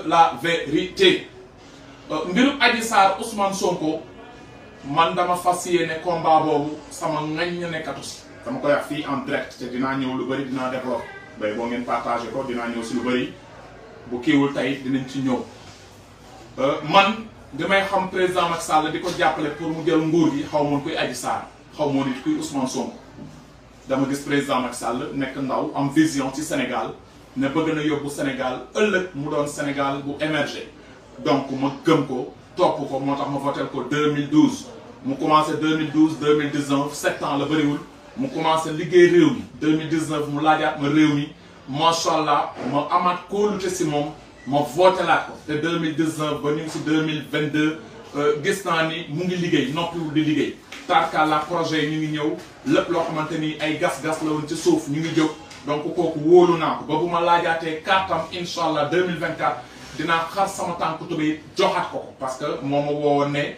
la vérité. Mbirum Adji Sarr Ousmane Sonko man dama fas yéene combat boobu sama ngañ nekkatu si dama koy wax fii en direct te dinaa ñëw lu bëri dinaa développé bay boo ngeen partagé ko dinaa ñëw si lu bëri bu kiiwul tey dinañ ci ñëw man damay xam président Macky Sall di ko jàppale pour mu jël nguur gi xaw moon kuy Adji Sarr xaw moon it kuy Ousmane Sonko dama gis président Macky Sall nekk ndaw am vision ci Sénégal ne bëgg na yóbbu Sénégal ëllëg mu doon Sénégal bu émergé donc ma gëm ko topp ko moo tax ma voté ko 2012 mu commencé 2012 2019 7 ans la bëriwul mu commencé liggéey réew mi 2019 mu laajaat ma réew mi macha allah ma amaat kóolute si moom ma voté laat ko te 2019 ba ñu ngi si 2022 gis naa ni mu ngi liggéey noppiwul di liggéey tarka la projet yi ñu ngi ñëw lépp loo xamante ni ay gas-gas la woon ci suuf ñu ngi jóg donc kooku wóolu naa ko ba bu ma laajaatee kartam incha allah 2024 dinaa xar sama tànk tubéy joxaat ko parce que moo ma woowoon ne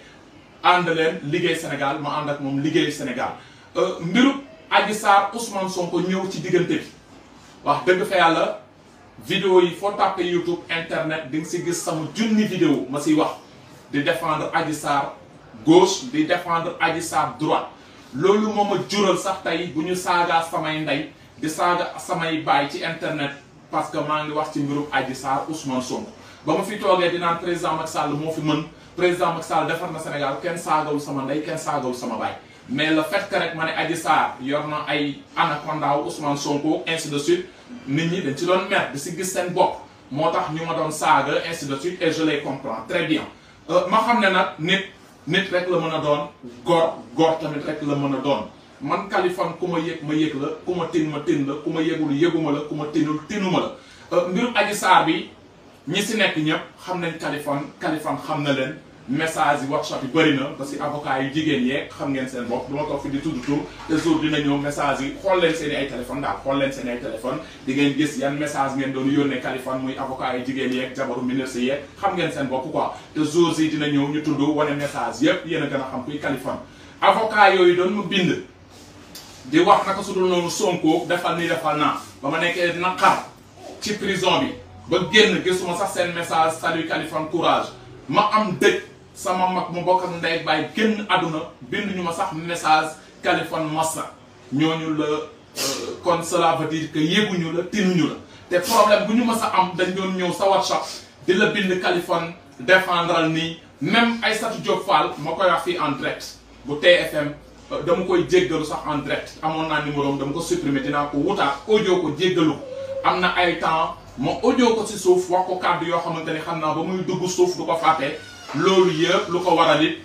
ànd leen liggéey Sénégal ma ànd ak moom liggéey Sénégal mbiru Adji Sarr Ousmane Sonko ñëw ci diggante bi wax dëgg fa yàlla vidéo yi foo tàppee YouTube internet di nga si gis sama junni vidéo ma siy wax di défendre Adji Sarr gauche di défendre Adji Sarr droite loolu moo ma jural sax tey bu ñu saagaa samay ndey di saaga samay baay ci internet parce que maa ngi wax ci mbirum Adji Sarr Ousmane Sonko ba ma fi toogee di naan président Macky Sall moo fi mën président Macky Sall defar na Sénégal kenn saagawul sama ndey kenn saagawul sama baay mais le fait que rek ma ne Adji Sarr yor na ay anaconda Ousmane Sonko ainsi de suite nit ñi dañ ci doon mer di si gis seen bopp moo tax ñu ma doon saaga ainsi de suite et je les comprends très bien ma xam ne nag nit rek la mën a doon góor tamit rek la mën a doon man Kaliphone ku ma yëg la ku ma tin la ku ma yëgul yëguma la ku ma tinul tinuma la mbirum Adji Sarr bi ñi si nekk ñëpp xam nañ Kaliphone xam na leen message yi workshop yi bëri na parce que avocat yu jigéen yeeg xam ngeen seen bopp du ma toog fi di tudd tur te jour dina ñëw message yi xool leen seen i ay téléphone daal xool leen seen i ay téléphone di ngeen gis yan message ngeen doon yónnee Kaliphone muy avocat yu jigéen yeeg jabaru ministre yeeg xam ngeen seen bopp quoi te jour yi dina ñëw ñu tudd wane message yëpp yéen a gën a xam kuy Kaliphone avocat yooyu doon mu bind di wax naka su dul noonu Sonko defal nii defal naa ba ma nekkee naqar ci prison bi ba génn gisuma sax seen message salut Kaliphone courage ma am dëj sama mag mu bokk ak ndey baay génn àdduna bind ñu ma sax message Kaliphone massa ñooñu la kon cela veut dire que yéguñu la tinuñu la te problème bu ñu mas a am dañ doon ñëw sa WhatsApp di la bind Kaliphone défendral nii même Aïssatou Diop Fall ma koy wax fii en direct bu TFM dama koy jéggalu sax en direct amoon naa numéro dama ko supprimer dinaa ko wutaat audio ko jéggalu am na ay temps ma audio ko si suuf wax ko kàddu yoo xamante ni xam naa ba muy dugg suuf du ko fàtte loolu yëpp lu ko waral it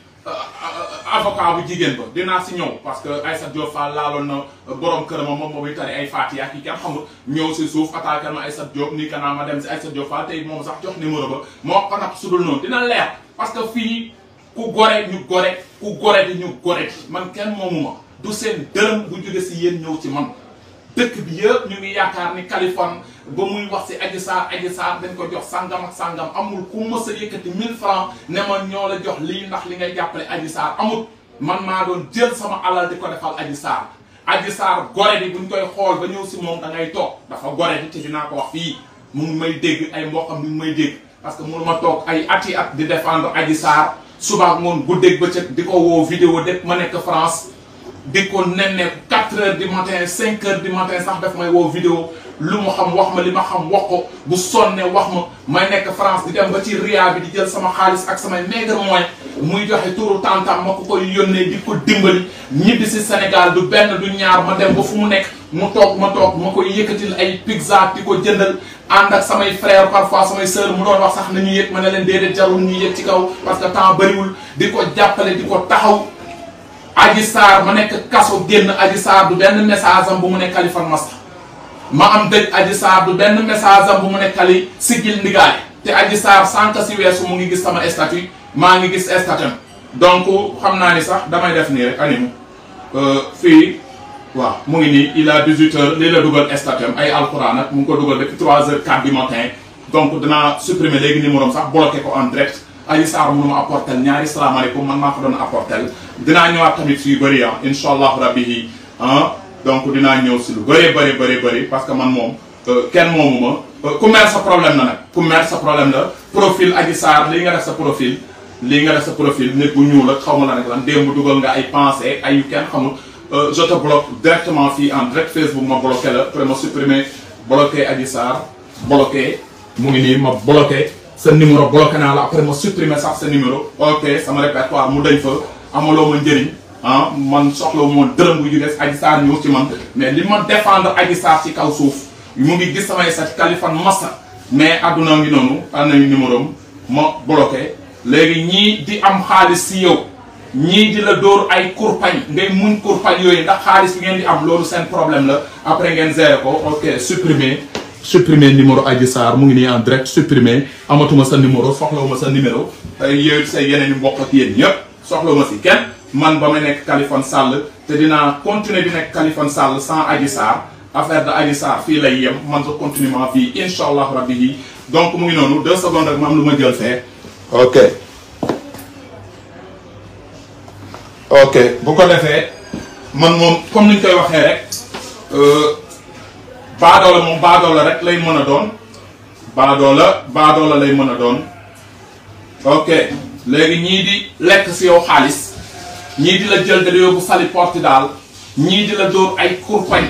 avocat bu jigéen ba dinaa si ñëw parce que Aïssatou Diop Fall laaloon na borom këram moom mooy tari ay Fatiha yi kenn xamul ñëw si suuf attaqué ma Aïssatou Diop nii kanaa ma dem si Aïssatou Diop Fall tey moom sax jox numéro ba ma wax ko nag su dul noonu dina leer parce que fii ku gore ñu gore ku gore di ñu gore di man kenn moomuma du seen dërëm bu jóge si yéen ñëw ci man dëkk bi yëpp ñu ngi yaakaar ni Kaliphone ba muy wax si Adji Sarr dañ ko jox sangam ak sangam amul ku mës a yëkkati 1000 francs ne ma ñoo la jox lii ndax li ngay jàppale Adji Sarr amul man maa doon jël sama alal di ko defal Adji Sarr gore di buñ koy xool ba ñëw si moom da ngay toog dafa gore di te dinaa ko wax fii mu ngi may dégg ay mboqam mi ngi may dégg parce que mënu ma toog ay ati at di défendre Adji Sarr suba ak ngoon guddeeg bëccëg di ko woo vidéo dëkk ma nekk France di ko nemmeeku 4 heures du matin 5 heures du matin sax daf may woo vidéo lu mu xam wax ma li ma xam wax ko bu sonne wax ma may nekk France di dem ba ci ria bi di jël sama xaalis ak samay maigre moyen muy joxe turu tantam ma ko koy yónnee di ko dimbali ñibbi si Sénégal du benn du ñaar ma dem ba fu mu nekk mu toog ma koy yëkkatil ay pizza di ko jëndal ànd ak samay frère parfois samay sœur mu doon wax sax nañu yëg ma ne leen déedéet jarul ñu yëg ci kaw parce que temps bëriwul di ko jàppale di ko taxaw Adji Sarr ma nekk kaso génn Adji Sarr du benn message am bu mu nekk Kaliphone massa ma am dëj Adji Sarr du benn message am bu mu nekk Kali sigil ndigaay te Adji Sarr sànq si weesu mu ngi gis sama statut maa ngi gis statut donc xam naa ni sax damay def nii rek animu fii waaw mu ngi nii il a 18h lii la dugal statut ay alxuraan nag mu ngi ko dugal depuis 3h04 du matin donc dinaa supprimer léegi numéro am sax bloqué ko en direct Adji Sarr mënu ma apporter ñaari salaamaaleykum man maa ko doon apporter dinaa ñëwaat tamit si yu bëri incha allah rabbi donc dinaa ñëw si lu bëri parce que man moom kenn moomu ma ku mer sa problème la nag ku mer sa problème la profil Adji Sarr lii nga def sa profil lii nga def sa profil nit bu ñuul ak xaw ma la nag lan démb dugal nga ay pensées ay yu kenn xamul je te bloque directement fii en direct Facebook ma bloqué la après ma supprimer bloqué Adji Sarr bloqué mu ngi nii ma bloqué sa numéro bloqué naa la après ma supprimer sax sa numéro ok sama répertoire mu dañ fa amaloo ma njëriñ ah man soxla moo dërëm bu jógee Adji Sarr ñëw ci man mais li ma défendre Adji Sarr ci kaw suuf mu ngi gis samay sa Kaliphone massa mais adduna ngi noonu am nañu numéro am ma bloqué léegi ñii di am xaalis si yow ñii di la dóor ay kurpañ ngay muñ kurpañ yooyu ndax xaalis bi ngeen di am loolu seen problème la après ngeen gérer ko ok supprimer numéro Adji Sarr mu ngi nii en direct supprimer amatuma sa numéro soxlawuma sa numéro yooyu say yeneen i mbokk ak yéen ñëpp soxlawuma si kenn man ba ma nekk Kaliphone Sall te dinaa continuer di nekk Kaliphone Sall sans Adji Sarr affaire de Adji Sarr fii lay yem man sa continue ma vie incha allah rabbi yi donc mu ngi noonu 2 secondes rek ma am lu ma jël fee ok bu ko defee man moom comme ni ñu koy waxee rek baadoola moom baadoola rek lay mën a doon baadoola lay mën a doon ok léegi ñii di lekk si yow xaalis ñii di la jël da yóbbu sali Portugal ñii di la dóor ay kurpañ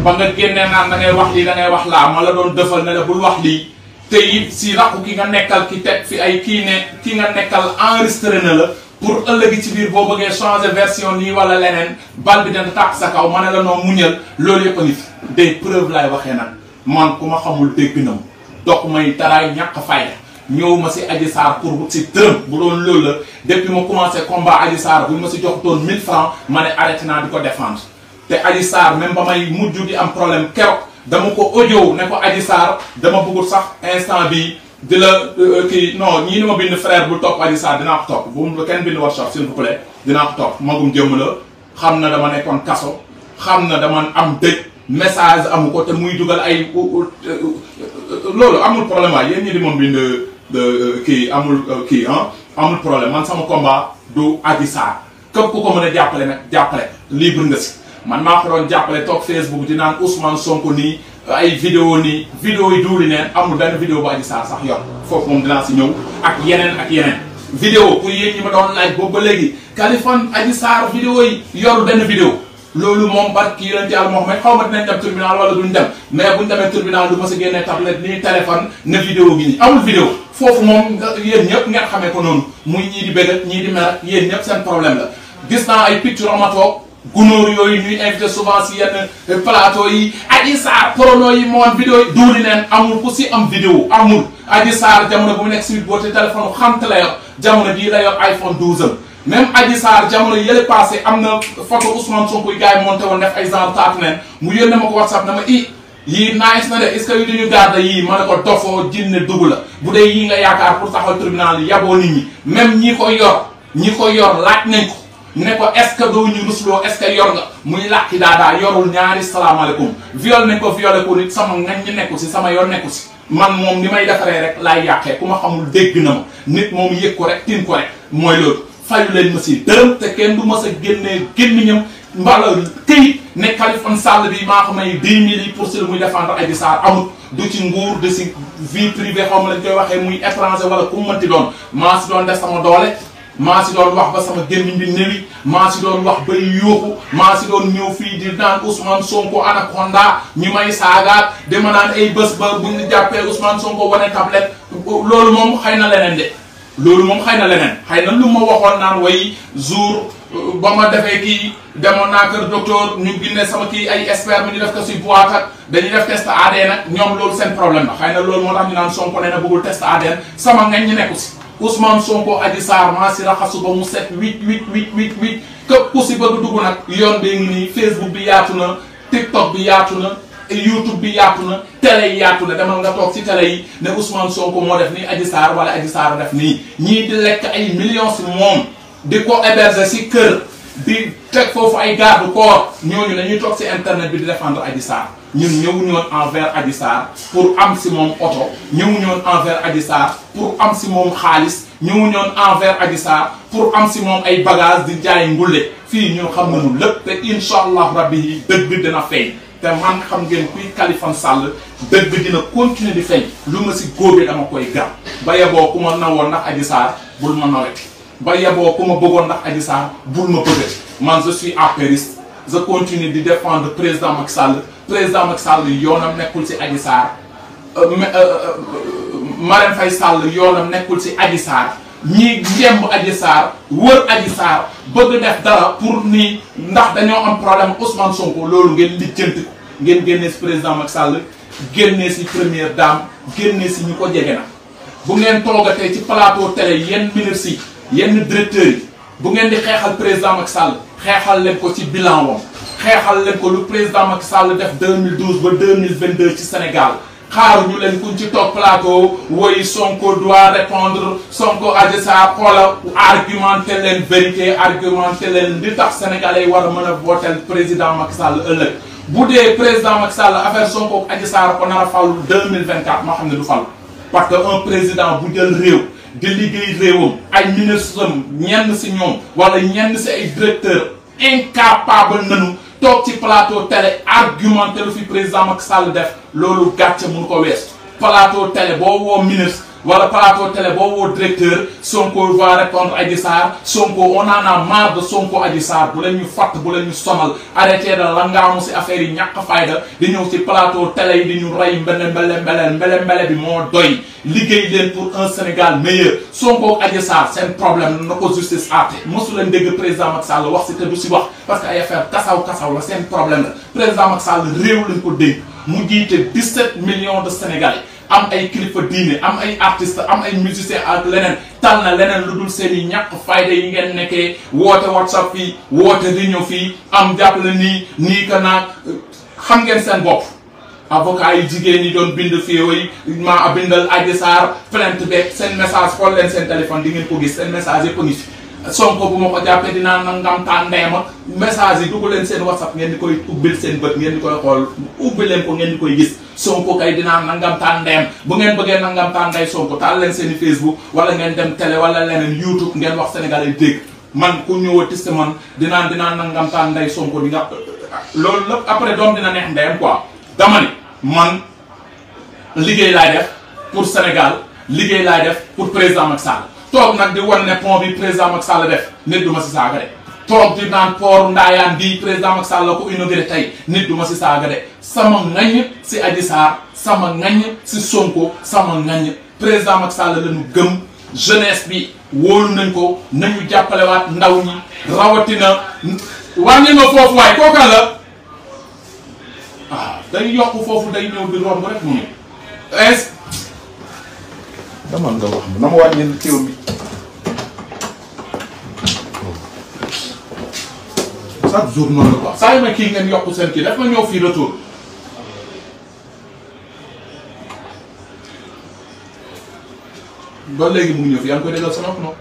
ba nga génnee naan da ngay wax lii da ngay wax laa ma la doon defal ne la bul wax lii te it si rakku ki nga nekkal ki teg fi ay ki nga nekkal enregistré na la pour ëllëgi ci biir boo bëggee changer version nii wala leneen bal bi dana tàq sa kaw ma ne la noo muñal loolu yëpp a ngi fi des preuves laay waxee nag man ku ma xamul dégg na mu dox may taraay ñàkk fayda ñëw ma si Adji Sarr pour si dërëm bu doon loolu la depuis ma commencé combat Adji Sarr bu ñu ma si jox toon 1000 francs ma ne arrêté naa di ko défendre te Adji Sarr même ba may mujj di am problème keroog dama ko audio ne ko Adji Sarr dama bëggul sax instant bi di la kii non ñii ni ma bind frère bu topp Adji Sarr dinaa ko topp bu mu kenn bind WhatsApp s'il vous plaît dinaa ko topp magum jëmm la xam na dama nekkoon kaso xam na dama am dëj message amu ko te muy dugal ay loolu amul problème waay yéen ñi di moom bind kii amul kii amul problème man sama combat du Adji Sarr képp ku ko mën a jàppale nag jàppale libre nga si man maa ko doon jàppale toog Facebook di naan Ousmane Sonko nii ay vidéo nii vidéo yi duuli neen amul benn vidéo bu Adji Sarr sax yor foofu moom dinaa si ñëw ak yeneen vidéo pour yéen ñi ma doon laaj boobu ba léegi Kaliphone Adji Sarr vidéo yi yor benn vidéo loolu moom barki yonent Yàlla Muhammad xaw ma dinañ dem tribunal wala duñ dem mais buñ demee tribunal du ma si génnee tablette nii téléphone ne vidéo gi nii amul vidéo foofu moom yéen ñëpp ngeen xamee ko noonu muy ñii di bëgg ñii di mer yéen ñëpp seen problème la gis naa ay picture ma toog gunóor yooyu ñuy invité souvent si yenn plateau yi Adji Sarr prono yi moom vidéo yi duuli neen amul ku si am vidéo amul Adji Sarr jamono bu mu nekk si boo te téléphone xamte la yor jamono bii la yor iPhone 12 am même Adji Sarr jamono yële passé am na photo Ousmane Sonko yi gars yi monté woon def ay genre taatu neen mu yónnee ma ko WhatsApp ne ma yii nice na de est-ce que yu duñu garde yii ma ne ko dofoo jinne dugg la bu dee yii nga yaakaar pour taxawal tribunal yaboo nit ñi même ñi ko yor laaj nañ ko ne ko est-ce que doo ñu rusloo est-ce que yor nga muy làkki daadaa yorul ñaari salaamaaleykum viol nañ ko violé ko nit sama ngañ ñi nekku si sama yoon nekku si man moom ni may defaree rek laay yàqee ku ma xamul dégg na ma nit moom yëg ko rek tin ko rek mooy loolu fayu leen ma si dërëm te kenn du ma sa génnee gémmiñam mbala këyit ne Kaliphone Sall bi maa ko may 10 000 yi pour si lu muy défendre Adji Sarr amul du ci nguur de si vie privée xaw ma lañ koy waxee muy étranger wala ku mënti doon maa si doon def sama doole maa si doon wax ba sama gémmiñ bi néwi maa si doon wax ba yuuxu maa si doon ñëw fii di naan Ousmane Sonko anaconda ñu may saagaat dama naan ay bés ba buñ ñu jàppee Ousmane Sonko wane tablette loolu moom xëy na leneen de loolu moom xëy na leneen xëy na lu ma waxoon naan way jour ba ma defee kii demoon naa kër docteur ñu génne sama kii ay sperme ñu def ko si boîte ak dañuy def test ADN nag ñoom loolu seen problème la xëy na loolu moo tax ñu naan Sonko nee na bëggul test ADN sama ngañ ñi nekku si Ousmane Sonko Adji Sarr maa si raxasu ba mu set 8 képp ku si bëgg dugg nag yoon bee ngi nii Facebook bi yaatu na TikTok bi yaatu na YouTube bi yaatu na télé yi yaatu na demal nga toog si télé yi ne Ousmane Sonko moo def nii Adji Sarr wala Adji Sarr def nii ñii di lekk ay millions si moom di ko héberger si kër di teg foofu ay garde corps ñooñu dañuy toog si internet bi di défendre Adji Sarr ñun ñëwuñu woon envers Adji Sarr pour am si moom oto ñëwuñu woon envers Adji Sarr pour am si moom xaalis ñëwuñu woon envers Adji Sarr pour am si moom ay bagages di jaay ngulle fii ñun xam nañu lépp te incha allah rabbi yi dëgg bi dina feeñ te man xam ngeen kuy Khalifa Sall dëgg dina continuer di feeñ lu ma si góobee dama koy gar ba yeboo ku ma nawoon ndax Adji Sarr bul ma naweti ba yeboo ku ma bëggoon ndax Adji Sarr bul ma bëggati man je suis apériste je continue di défendre président Macky Sall yoonam nekkul si Adji Sarr Marème Faye Sall yoonam nekkul si Adji Sarr ñi ngemb Adji Sarr wër Adji Sarr bëgg def dara pour ni ndax dañoo am problème Ousmane Sonko loolu ngeen lijjanti ko ngeen génnee si président Macky Sall génnee si première dame génnee si ñu ko jege na bu ngeen toogatee ci plateau télé yenn ministres yi yenn directeurs yi bu ngeen di xeexal président Macky Sall xeexal leen ko ci bilan wam xeexal leen ko lu président Macky Sall def 2012 ba 2022 ci Sénégal xaaruñu leen kuñ ci toog plateau woy Sonko doit répondre Sonko Adji Sarr xoola argumenté leen vérité argumenté leen li tax sénégalais yi war a mën a voter président Macky Sall ëllëg bu dee président Macky Sall affaire Sonko Adji Sarr ko nar a fal 2024 moo xam ne du fal parce que un président bu jël réew di liggéey réewam ay ministres am ñenn si ñoom wala ñenn si ay directeurs incapable nañu toog ci plateau télé argumenté lu fi président Macky Sall def loolu gàcce mun ko wees plateau télé boo woo ministre wala plateau télé boo woo directeur Sonko va répondre Adji Sarr Sonko on en a marre de Sonko Adji Sarr bu leen ñu fatt bu leen ñu sonal arrêté da la ngaamu si affaire yi ñàkk fayda di ñëw ci plateau télé yi di ñu rey mbele bi moo doy liggéey leen pour un Sénégal meilleur Sonko Adji Sarr seen problème na ko justice àtte mosu leen dégg président Macky Sall wax si te du si wax parce que ay affaire kasaw la seen problème la président Macky Sall réew lañ ko dégg mu jiite 17 millions de Sénégalais am ay kilifa diine am ay artistes am ay musiciens ak leneen tal na leneen lu dul seen i ñàkk fayda yi ngeen nekkee woote WhatsApp fii woote réunion fii am jàppale nii que naag xam ngeen seen bopp. avocat yi jigéen ñi doon bind fii yi maa bindal Adji Sarr plainte beeg seen message xool leen seen téléphone di ngeen ko gis seen message yëpp a ngi fi. Sonko bu ma ko jàppee dinaa nangam taan ndeema message yi dugg leen seen WhatsApp ngeen di koy ubbil seen bët ngeen di koy xool ubbi leen ko ngeen di koy gis Sonko kay dinaa nangam taan ndeem bu ngeen bëggee nangam taan ndey Sonko taal leen seen i Facebook wala ngeen dem télé wala leneen YouTube ngeen wax Sénégalais dégg man ku ñëwati si man dinaa nangam taan ndey Sonko di nga loolu lépp après doom dina neex ndeyam quoi dama ni man liggéey laay def pour Sénégal liggéey laay def pour président Macky Sall toog nag di wan ne pont bi président Macky Sall def nit du ma si saaga de toog di naan port Ndaayaan bii président Macky Sall la ko inauguré tey nit du ma si saaga de sama ngañ si Adji Sarr sama ngañ si Sonko sama ngañ président Macky Sall la ñu gëm jeunesse bi wóolu nañ ko nañu jàppalewaat ndaw ñi rawatina wàññi nga foofu waaye kooka la day yokk foofu day ñëw di romb rek mu ne dama nga wax na ma wàññi teew mi chaque jour noonu la quoi saa yu ma kii ngeen yokk seen kii daf ma ñëw fii retour ba léegi mu ngi ñëw fii yaa ngi koy déggal sama nopp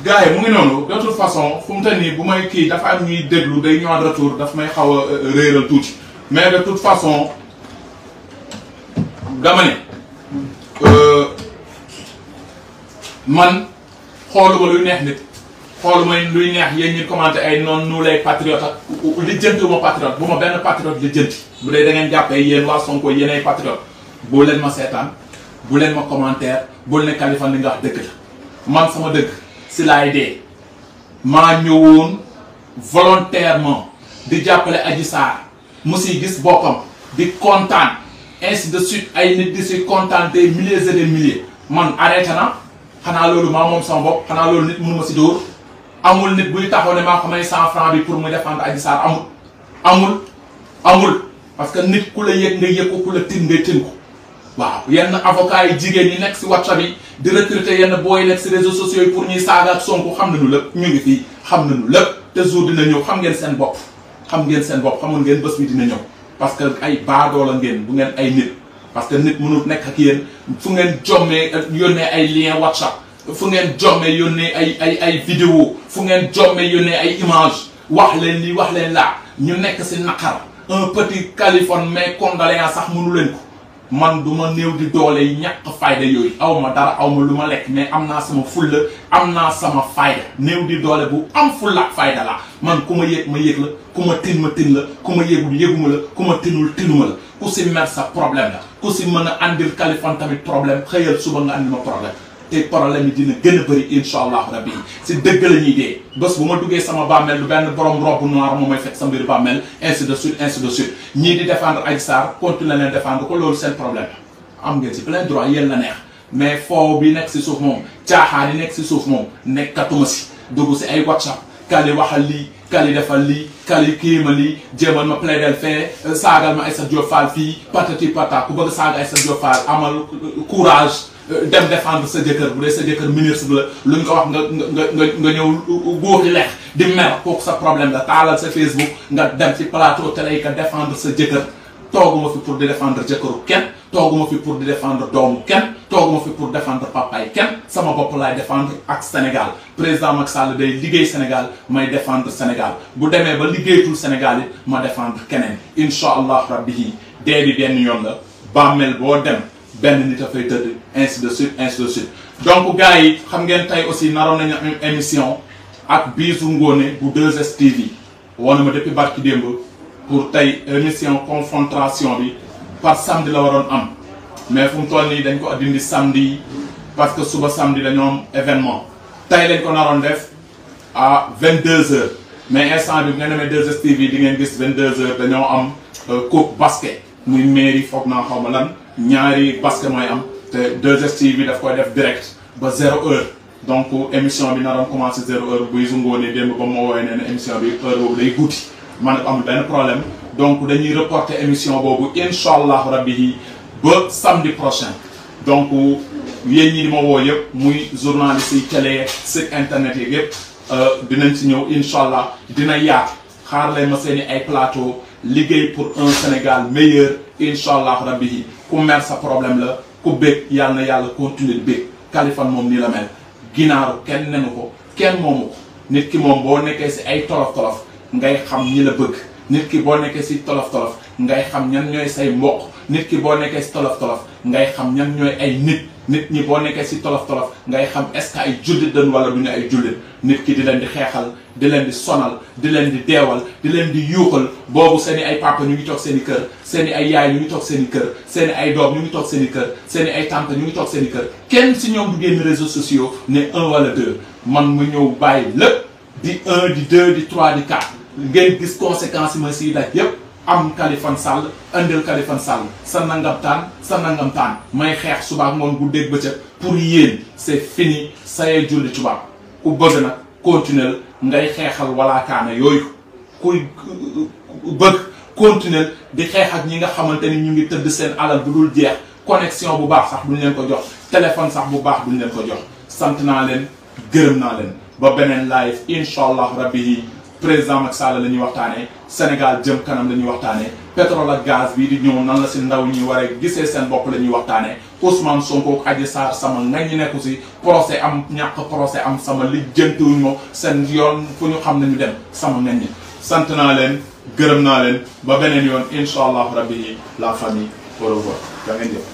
gars yi mu ngi noonu de toute façon fu mu toll nii bu may kii dafa am ñuy déglu day ñëwaat retour daf may xaw a réeral tuuti mais de toute façon dama ne man xooluma luy neex nit xooluma luy neex yéen ñi commenté ay noonu nu lay patriote ak lijjanti wu ma patriote bu ma benn patriote lijjanti bu dee da ngeen jàppee yéen waa Sonko yéen ay patriote boo leen ma seetaan bu leen ma commentaire boo leen Khalifa li nga wax dëgg la man sama dëgg si laay dee maa ñëwoon volontairement di jàppale Adji Sarr mu siy gis boppam di kontaan ainsi de suite ay nit di si kontaan des milliers et des milliers man arrêté na xanaa loolu maa moom sama bopp xanaa loolu nit mënu ma si dóor amul nit buy taxaw ne maa ko may 100 francs bi pour mu défendre Adji Sarr amul parce que nit ku la yëg nga yëg ko ku la tin nga tin ko waaw yenn avocat yi jigéen ñi nekk si WhatsApp yi di recruter yenn booy nekk si réseaux sociaux yi pour ñuy saaga ak Sonko xam nañu lépp ñu ngi fii xam nañu lépp te jour dina ñëw xam ngeen seen bopp xamul ngeen bés bi dina ñëw parce que ay baadoo la ngeen bu ngeen ay nit parce que nit mënul nekk ak yéen fu ngeen jommee yónnee ay lien WhatsApp fu ngeen jommee yónnee ay vidéo fu ngeen jommee yónnee ay image wax leen lii wax leen laa ñu nekk si naqar un petit Californie mais condoléance sax mënu leen ko man du ma néew di doole yi ñàkk fayda yooyu aw ma dara aw ma lu ma lekk mais am naa sama fulla am naa sama fayda néew di doole bu am fulla ak fayda la man ku ma yëg la ku ma tin la ku ma yëgul yëguma la ku ma tinul tinuma la ku si mer sa problème la ku si mën a andil Kaliphone tamit problème xëyal suba nga andi ma problème te problème yi dina gën a bëri incha allahu rabbi si dëgg la ñuy dee bés bu ma duggee sama bàmmeel lu benn borom robe noire moom mooy fekk sa mbir bàmmeel ainsi de suite ñii di défendre Adji Sarr continuer leen défendre ko loolu seen problème am ngeen si plein droit yéen la neex mais foo bi nekk si suuf moom caaxaan yi nekk si suuf moom nekkatuma si dugg si ay WhatsApp Kali waxal lii Kali defal lii Kali kii ma lii jéemal ma plaidel fee saagal ma Aïssa Diop Fall fii patati pata ku bëgg saaga Aïssa Diop Fall amal courage dem défendre sa jëkkër bu dee sa jëkkër ministre la luñ ko wax nga ñëw góoxi leex di mer kooku sa problème la taalal sa Facebook nga dem ci plateau télé yi ka défendre sa jëkkër tooguma fi pour di défendre jëkkëru kenn tooguma fi pour di défendre doomu kenn tooguma fi pour défendre papaay kenn sama bopp laay défendre ak Sénégal président Macky Sall day liggéey Sénégal may défendre Sénégal bu demee ba liggéeyatul Sénégal it ma défendre keneen incha allah rabbi yi dee bi benn yoon la bàmmeel boo dem benn nit a fay tëdd ainsi de suite donc gars yi xam ngeen tey aussi naroon nañu am émission ak Bijou Ngoné bu 2STV woon ma depuis barki démb pour tey émission confrontation bi par samedi la waroon am mais fu mu toll nii dañ ko dindi samedi parce que suba samedi dañoo am événement tey lañ ko naroon def à 22h mais instant bi bu ngeen demee 2STV di ngeen gis 22h dañoo am coupe basket muy mairie foog naa xaw ma lan ñaari basket mooy am te 2STV daf koy def direct ba 0h donc émission bi naroon commencé 0h Bijou Ngoné démb ba ma woowee nee na émission bi heure boobu day guddi man amul benn problème donc dañuy reporter émission boobu incha allah rabbi yi ba samedi prochain donc yéen ñi di ma woo yëpp muy journaliste yi télé site internet yi yëpp dinañ ci ñëw incha allah dina yaatu xaar leen ma seeni ay plateau liggéey pour un Sénégal meilleur incha allah rabbi yi ku mer sa problème la ku bég yàlla na yàlla continuer bég Kaliphone moom nii la mel ginaaru kenn nenu ko kenn moomu ko nit ki moom boo nekkee si ay tolof-tolof ngay xam ñi la bëgg nit ki boo nekkee si tolof-tolof ngay xam ñan ñooy say mbokk nit ki boo nekkee si tolof-tolof ngay xam ñan ñooy ay nit ñi boo nekkee si tolof-tolof ngay xam est-ce que ay jullit dañ wala du ñu ay jullit nit ki di leen di xeexal di leen di sonal di leen di deewal di leen di yuuxal boobu seeni ay papa ñu ngi toog seen i kër seeni ay yaay ñu ngi toog seen i kër seeni ay doom ñu ngi toog seen i kër seeni ay tante ñu ngi toog seen i kër kenn si ñoom du génn réseaux sociaux ne 1 wala 2 man mu ñëw bàyyi lépp di 1 di 2 di 3 di 4 ngeen gis conséquences yi ma siy daj yépp am Kaliphone Sall indil Kaliphone Sall sa nangam taan may xeex subaak ngoon bu dégg bëccëg pour yéen c'est fini sayee julli tubaab ku bëgg nag continuer ngay xeexal walaakaane yooyu kuy bëgg continuer di xeex ak ñi nga xamante ni ñu ngi tëdd seen alal bu dul jeex connexion bu baax sax duñ leen ko jox téléphone sax bu baax duñ leen ko jox sant naa leen gërëm naa leen ba beneen live incha allah rabbi yi président Macky Sall la ñuy waxtaanee Sénégal jëm kanam la ñuy waxtaanee pétrole ak gaz bii di ñëw nan la si ndaw ñi war a gisee seen bopp la ñuy waxtaanee Ousmane Sonko ak Adji Sarr sama ngañ ñi nekku si procès am ñàkk procès am sama lijjantiwuñ ma seen yoon fu ñu xam ne ñu dem sama ngañ ñi sant naa leen gërëm naa leen ba beneen yoon incha allah rabbi yi la famille au revoir da ngeen jëf